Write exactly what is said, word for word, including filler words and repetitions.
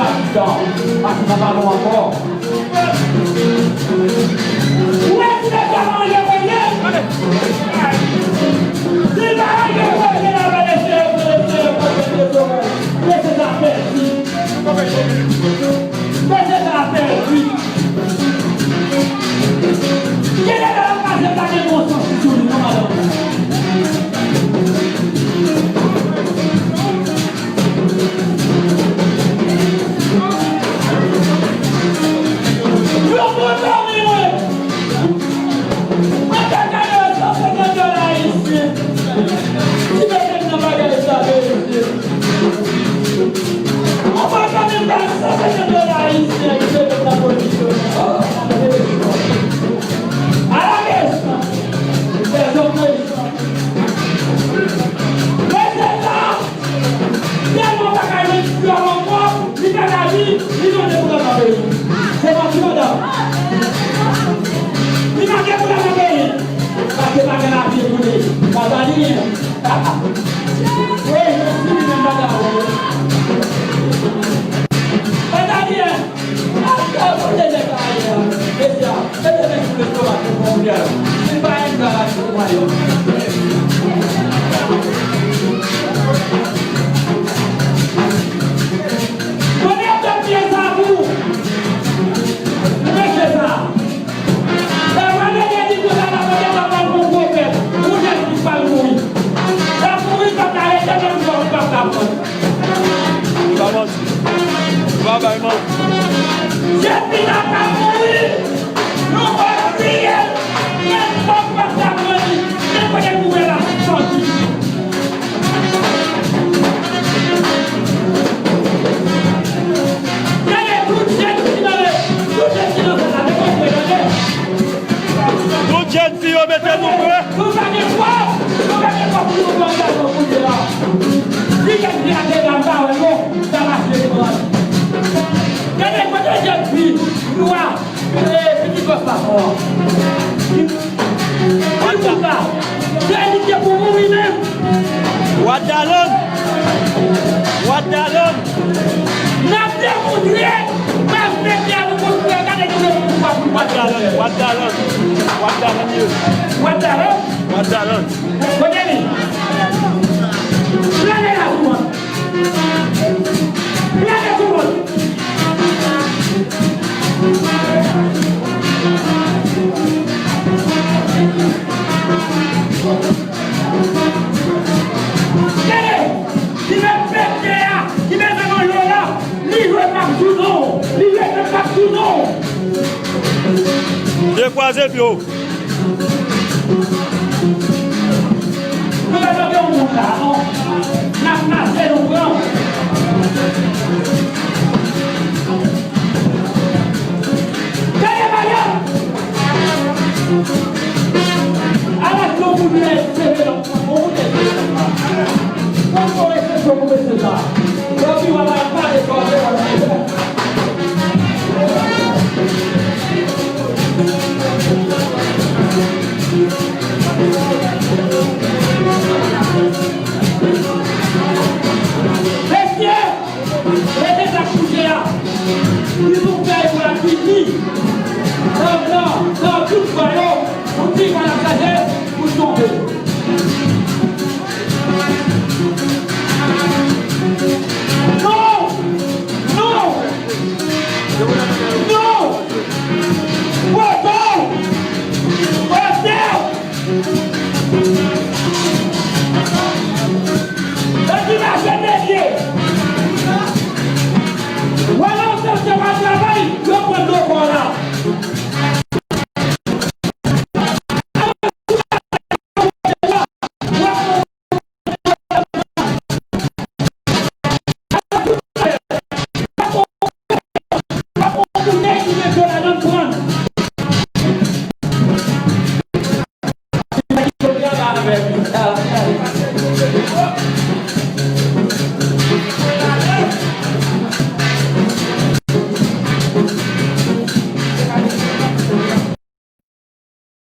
Asidan, asidan pa nou ankò. Ou wè si mesye pa range premye? Si l pa range premye, l ap ale serye, serye, serye, serye. Mesye sa pèdi. Mesye sa pèdi. Gen de lè l ap pase pa gen bon sans sou li, non, madanm. Yo bon zanmi mwen. Mwen te gade yo san senkant dola ayisyen. Ki mete m nan bagay sa, mesye. Mwen pa konn menm pa san senkant dola ayisyen ki mete m nan pozisyon. Ala mechan. Lèzòm mechan. Mesye sa. Tèlman pa ka jwenn fyòl ankò, li pèd lavi, li mande pou rete nan peyi. Se manti, madanm. Li mande pou rete nan peyi. Paske pa gen lavi pou li. Sa pa li. Wi, si li menm pa ta. Sa pa li. Mesye, mete men sou lestomak pou moun yo. Si pa yon bagay pou mwen yo. Konnen ap fè pye sa pou ou. Mesye sa. Sa pa vle di konsa la, mwen te pral pou pwofèt. Ou nèg ki pral mouri. L ap mouri, l p ap ka rete menm jan, ou p ap ka pran. Li pa manti. Li pa bay manti. Jèn fi sa ap mouri. Nou pral kriye l. Men fòk pap la pran li. Men kote pou wè l ap sòti. Gade tout jèn ki nan, tout jèn ki nan zòn la, dekontre, tande. Tout jèn fi yo mete nou pre. Nou pa gen kòb, nou pa gen kòb pou nou pran gason kounye a. Li gen gade la pa wè non, sa mache li pran. Gade kote jèn fi nwa, e, pitit bòs la pran. Ki pou sa? Se li ki pou mouri menm. What the land? What the land? N ap demontre, n ap mete a nou kontre, gade ki pou sa pou What the land? What the land? What the land ye? What the land? What the land? Kote li? Plane la sou mwen. Plane sou mwen. Gade! Ki met pete a, ki met nan yo la, li jwe pap sou non, li jwe pap sou non. Dekwaze pye w. Nou pa tande yon moun la, non. N ap mache, nou pran.